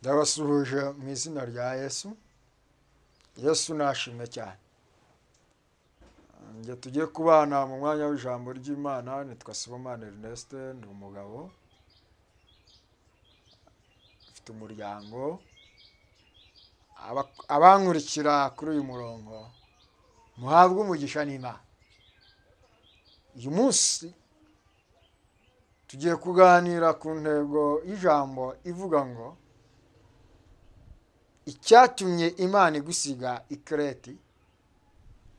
Ndabasuhuje mu izina rya Yesu. Yesu nashimwe cyane. Njye tugiye kubana mu mwanya w'ijambo ry'Imana nitwa Sibomana Ernest, ndi umugabo mfite umuryango. Abankurikira kuri uyu murongo muhabwe umugisha n'Imana. Uyu munsi tugiye kuganira ku ntego y'ijambo ivuga ngo icyatumye Imana igusiga i Kireti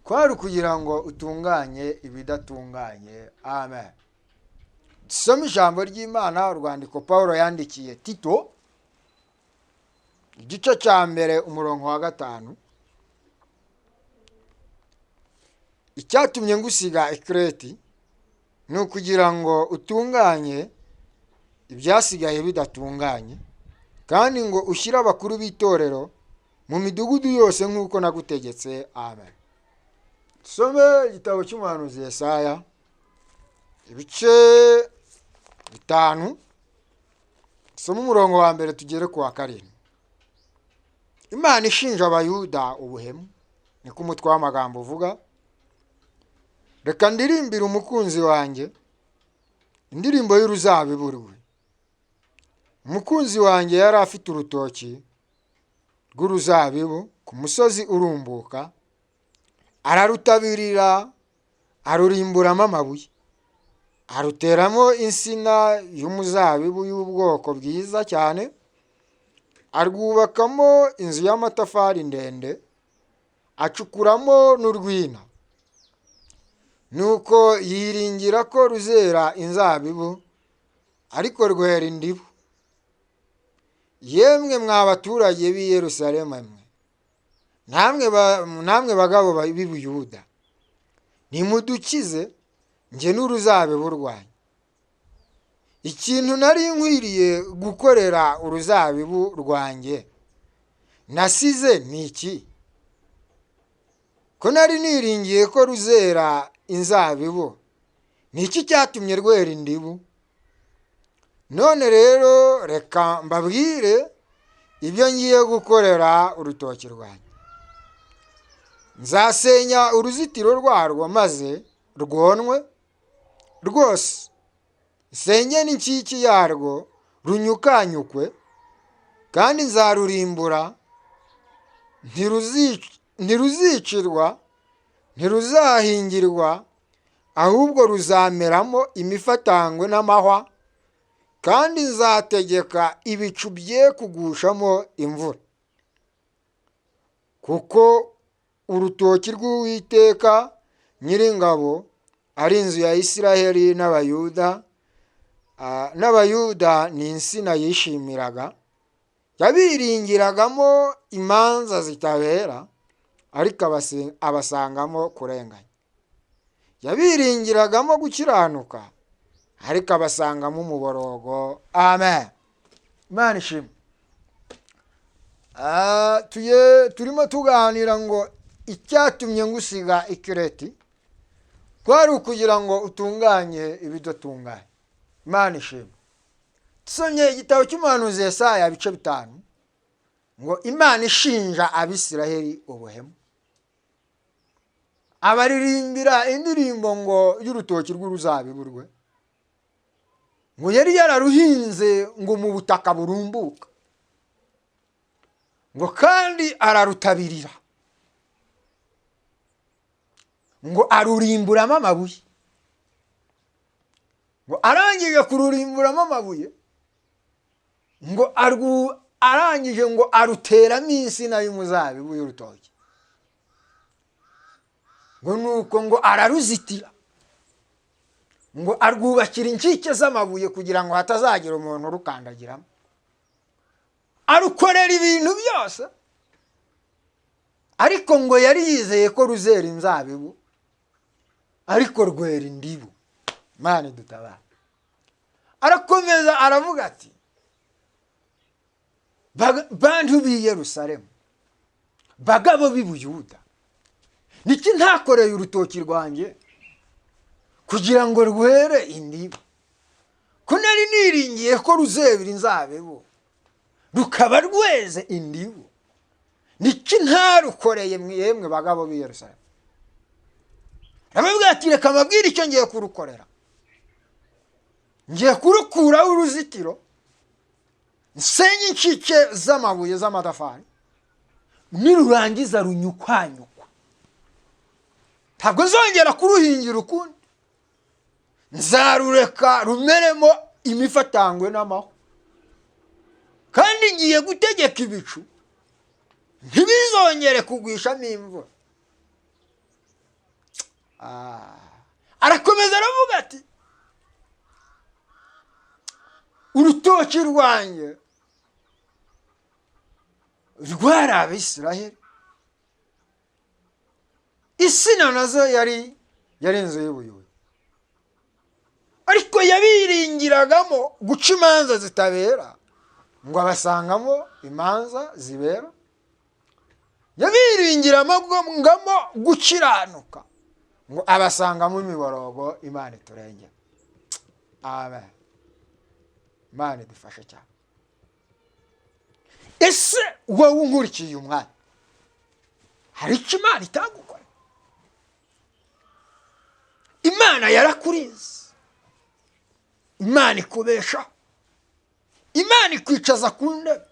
kwari ukugira ngo utunganye ibidatunganye. Amen. Dusome ijambo ry'Imana, urwandiko Pawulo yandikiye Tito, igice cya 1 umurongo wa 5. Icyatumye ngusiga i Kireti ni ukugira ngo utunganye ibyasigaye bidatunganye, kandi ngo ushyire abakuru b'itorero mu midugudu yose nk'uko nagutegetse. Amen. Dusome igitabo cy'umuhanuzi Yesaya, ibice 5, dusome umurongo wa 1 tugere ku wa 7. Imana ishinja Abayuda ubuhemu, niko umutwe w'amagambo uvuga. Reka ndirimbire umukunzi wanjye indirimbo y'uruzabibu rwe. Umukunzi wanjye yari afite urutoki rw'uruzabibu ku musozi urumbuka, ararutabirira, arurimburamo amabuye, aruteramo insina y'umuzabibu y'ubwoko bwiza cyane, arwubakamo inzu y'amatafari ndende, acukuramo n'urwina. Nuko yiringira ko ruzera inzabibu, ariko rwera indibu. Yemwe mwa baturage b'i Yerusalemu mwe, namwe bagabo b'i Buyuda, nimudukize njye n'uruzabibu rwanjye. Ikintu nari nkwiriye gukorera uruzabibu rwanjye nasize ni iki? Ko nari niringiye ko ruzera inzabibu, ni iki cyatumye rwera indibu? None rero reka mbabwire ibyo ngiye gukorera urutoki rwanjye. Nzasenya uruzitiro rwarwo maze rwonwe rwose, nsenye n'inkiki yarwo runyukanyukwe, kandi nzarurimbura, ntiruzicirwa, ntiruzahingirwa, ahubwo ruzameramo imifatangwe n'amahwa, kandi nzategeka ibicu bye kugushamo imvura. Kuko urutoki rw'Uwiteka Nyiringabo ari inzu ya Isiraheli n'Abayuda, n'Abayuda ni insina yishimiraga, yabiringiragamo imanza zitabera, ariko abasangamo kurenganya. Yabiringiragamo gukiranuka, ariko abasangamo umuborogo. Amen. Imana ishimwe. Turimo tuganira ngo icyatumye ngusiga i Kireti kwari ukugira ngo utunganye ibidatunganye. Imana ishimwe. Tusomye igitabo cy'umuhanuzi Yesaya ibice 5, ngo Imana ishinja Abisiraheli ubuhemu, abaririmbira indirimbo ngo y'urutoki rw'uruzabibu rwe, ngo yari yararuhinze ngo mu butaka burumbuka, ngo kandi ararutabirira, ngo arurimburamo amabuye, ngo arangije kururimburamo amabuye, ngo arangije ngo aruteramo insina y'umuzabibu y'urutoki, ngo nuko ngo araruzitira, ngo arwubakira inkike z'amabuye kugira ngo hatazagira umuntu urukandagiramo, arukorera ibintu byose, ariko ngo yari yizeye ko ruzera inzabibu, ariko rwera indibu. Imana idutabara. Arakomeza aravuga ati bantu b'i Yerusalemu, bagabo b'i Buyuda, niki ntakoreye urutoki rwanjye kugira ngo rwere indibu? Ko nari niringiye ko ruzebera inzabibu, Rukaba rweze indibu. Niki ntarukoreye mwiyemwe bagabo b'i Yerusalemu? Arababwira ati reka mbabwire icyo ngiye kurukorera. Ngiye kurukuraho uruzitiro, nsenye incike z'amabuye z'amatafari, nirurangiza runyukwanyukwa. Ntabwo nzongera kuruhingira ukundi, nzarureka rumeremo imifatangwe n'amahwa. Kandi ngiye gutegeka ibicu ntibizongere kugwishamo imvura. Arakomeza aravuga ati urutoki rwanjye rwari Abisiraheli, insina nazo yari inzu y'ubuyuda, ariko yabiringiragamo guca imanza zitabera, ngo abasangamo imanza zibera. Yabiringiramo gukiranuka, ngo abasangamo imiborogo. Imana iturengere. Amen. Imana idufashe cyane. Ese wowe unkurikiye umwanya, hari icyo Imana itagukora? Imana yarakurize, Imana ikubeshaho, Imana ikwicaza ku ntebe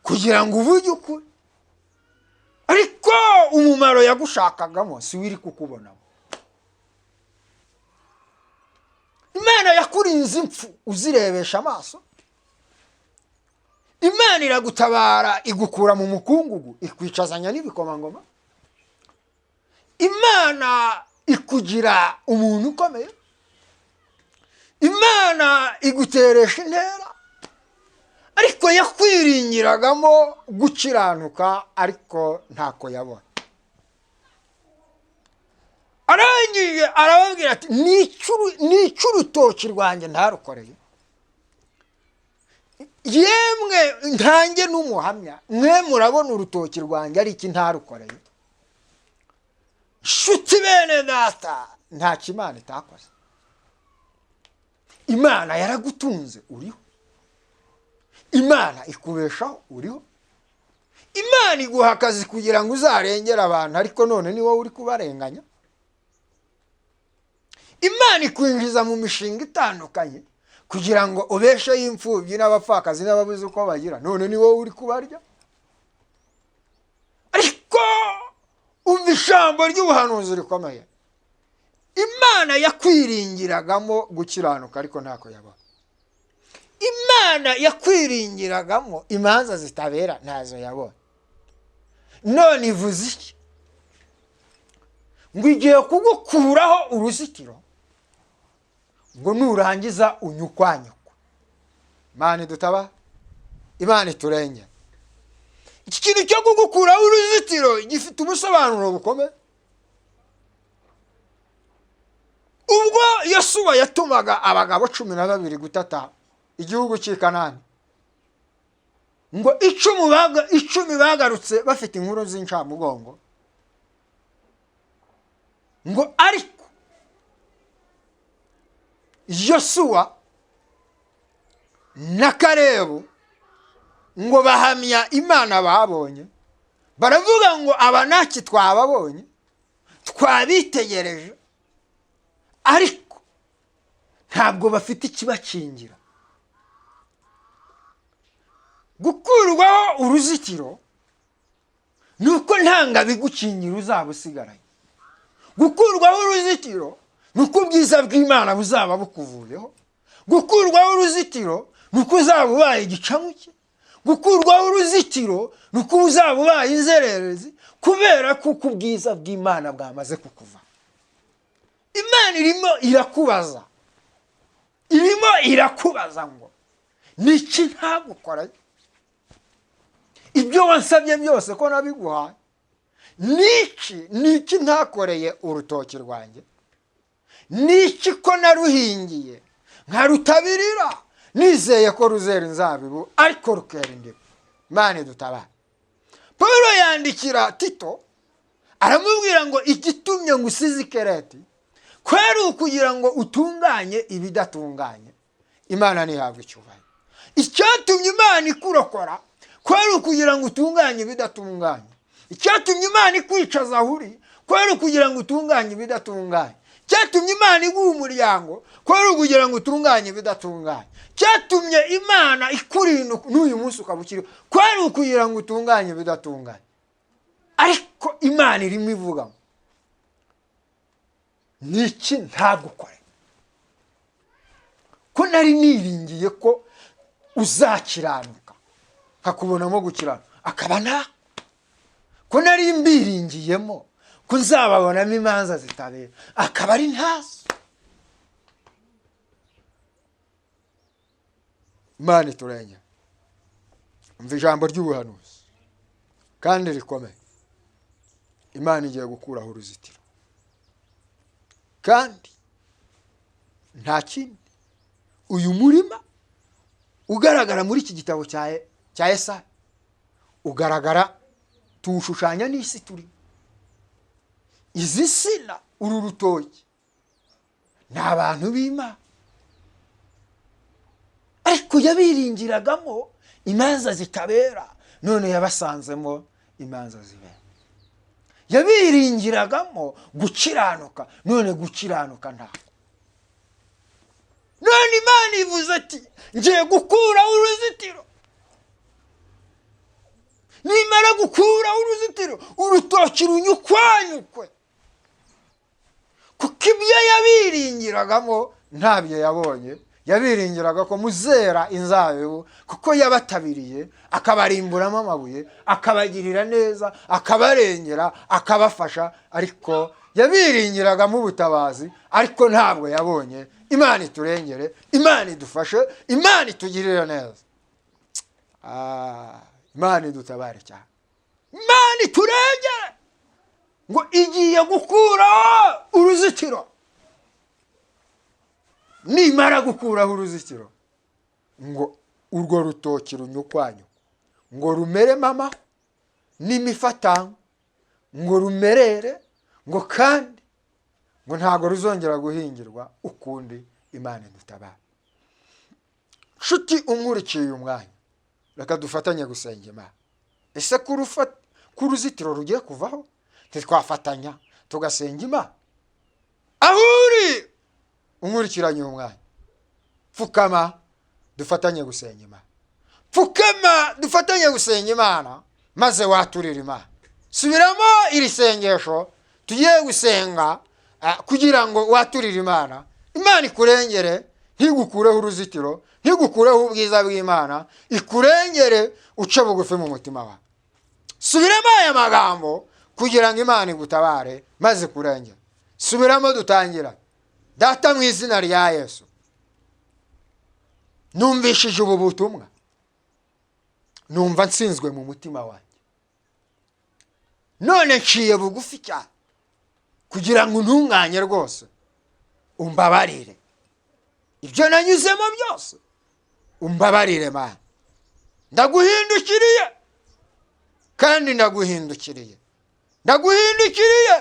kugira ngo uvuge ukuri, ariko umumaro yagushakagamo si we iri kukubonamo. Imana yakurinze impfu uzirebesha amaso, Imana iragutabara igukura mu mukungugu ikwicazanya n'ibikomangoma, Imana ikugira umuntu ukomeye, Imana iguteresha intera, ariko yakwiringiragamo gukiranuka, ariko ntako yabona. Arangije arababwira ati nica urutoki rwanjye ntarukoreye, yemwe ntange n'umuhamya, mwe murabona urutoki rwanjye ari iki ntarukoreye. Nshuti bene data, ntacyo Imana itakoze. Imana yaragutunze uriho, Imana ikubeshaho uriho, Imana iguha akazi kugira ngo uzarengere abantu, ariko none ni wowe uri kubarenganya. Imana ikwinjiza mu mishinga itandukanye kugira ngo ubesheho imfubyi n'abapfakazi n'ababuze uko bagira, none ni wowe uri kubarya. Ariko umva ijambo ry'ubuhanuzi rikomeye. Imana yakwiringiragamo gukiranuka, ariko ntako yabona. Imana yakwiringiragamo imanza zitabera, ntazo yabona. None ivuze iki? Ngo igiye kugukuraho uruzitiro, ngo nurangiza unyukwanyukwa. Imana idutaba, Imana iturengera. Iki kintu cyo kugukuraho uruzitiro gifite ubusobanuro bukomeye. Ubwo Yosuwa yatumaga abagabo 12 gutata igihugu cy'i Kanani, ngo 10 bagarutse bafite inkuru z'incamugongo, ngo ariko Yosuwa na Kalebu ngo bahamya Imana babonye, baravuga ngo abanaki twababonye, twabitegereje, ariko ntabwo bafite ikibakingira. Gukurwaho uruzitiro ni uko nta ngabo igukingira uzaba usigaranye. Gukurwaho uruzitiro ni uko ubwiza bw'Imana buzaba bukuvuyeho. Gukurwaho uruzitiro ni uko uzaba ubaye igicamuke. Gukurwaho uruzitiro ni uko uzaba ubaye inzererezi, kubera ko ubwiza bw'Imana bwamaze kukuva. Imana irimo irakubaza, irimo irakubaza ngo niki ntagukoreye? Ibyo wansabye byose ko nabiguhaye, niki ntakoreye urutoki rwanjye? Niki ko naruhingiye nkarutabirira nizeye ko ruzera inzabibu, ariko rukera indibu? Imana idutabare. Pawulo yandikira Tito aramubwira ngo igitumye ngo usize ikereti kwari ukugira ngo utunganye ibidatunganye. Imana ntihabwe icyubahiro. Icyatumye Imana ikurokora kwari ukugira ngo utunganye ibidatunganye. Icyatumye Imana ikwicaza aho uri kwari ukugira ngo utunganye ibidatunganye. Icyatumye Imana iguha umuryango kwari ukugira ngo utunganye ibidatunganye. Icyatumye Imana ikurinda n'uyu munsi ukaba ukiriho kwari ukugira ngo utunganye ibidatunganye. Ariko Imana irimo ivuga ngo niki ntagukore, ko nari niringiye ko uzakiranuka nkakubonamo gukiranuka, akaba nta ko nari mbiringiyemo ko nzababonamo imanza zitabera, akaba ari ntazo. Imana iturengera. Umva ijambo ry'ubuhanuzi kandi rikomeye. Imana igiye gukuraho uruzitiro, kandi nta kindi. Uyu murima ugaragara muri iki gitabo cya Yesaya ugaragara, tuwushushanya n'isi turimo. Izi nsina, uru rutoki, ni abantu b'Imana, ariko yabiringiragamo imanza zitabera, none yabasanzemo imanza zibera. Yabiringiragamo gukiranuka, none gukiranuka ntabwo. None Imana ivuze ati ngiye gukuraho uruzitiro. Nimara gukuraho uruzitiro, urutoki runyukwanyukwe, kuko ibyo yabiringiragamo ntabyo yabonye. Yabiringiraga ko muzera inzabibu, kuko yabatabiriye akabarimburamo amabuye, akabagirira neza, akabarengera, akabafasha, ariko yabiringiragamo ubutabazi, ariko ntabwo yabonye. Imana iturengere, Imana idufashe, Imana itugirire neza. Imana idutabare cyane, Imana iturengere. Ngo igiye gukuraho uruzitiro. Nimara gukuraho uruzitiro, ngo urwo rutoki runyukwanyukwe, ngo rumere mama n'imifatango, ngo rumerere, ngo kandi ngo ntabwo ruzongera guhingirwa ukundi. Imana idutabara. Nshuti unkurikiye uyu mwanya, reka dufatanye gusenga Imana. Ese ko uruzitiro rugiye kuvaho, ntitwafatanya tugasenga Imana? Aho uri unkurikiranye uyu mwanya, pfukama dufatanye gusenga Imana. Pfukama dufatanye gusenga Imana, maze waturira Imana. Subiramo iri sengesho tugiye gusenga kugira ngo waturire Imana. Imana ikurengere, ntigukureho uruzitiro, ntigukureho ubwiza bw'Imana, ikurengere uce bugufi mu mutima wawe. Subiramo aya magambo kugira ngo Imana igutabare maze ikurengere. Subiramo dutangira. Data, mu izina rya Yesu, numvishije ubu butumwa, numva nsinzwe mu mutima wanjye, none nciye bugufi cyane kugira ngo untunganye rwose, umbabarire ibyo nanyuzemo byose, umbabarire Mana. Ndaguhindukiriye, kandi ndaguhindukiriye, ndaguhindukiriye,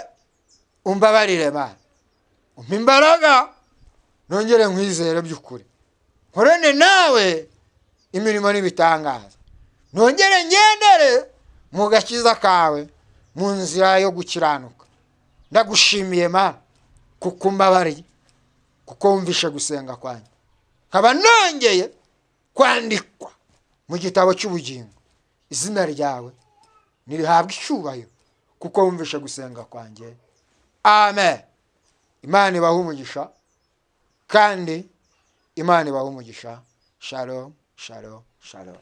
umbabarire Mana. Umpa imbaraga nongere nkwizere by'ukuri, nkorane nawe imirimo n'ibitangaza, nongere ngendere mu gakiza kawe, mu nzira yo gukiranuka. Ndagushimiye Mana kuko umbabariye, kuko wumvishe gusenga kwanjye, nkaba nongeye kwandikwa mu gitabo cy'ubugingo. Izina ryawe nirihabwe icyubahiro kuko wumvishe gusenga kwanjye. Amen. Imana ibahe umugisha, kandi Imana ibahe umugisha. Shalom, shalom, shalom.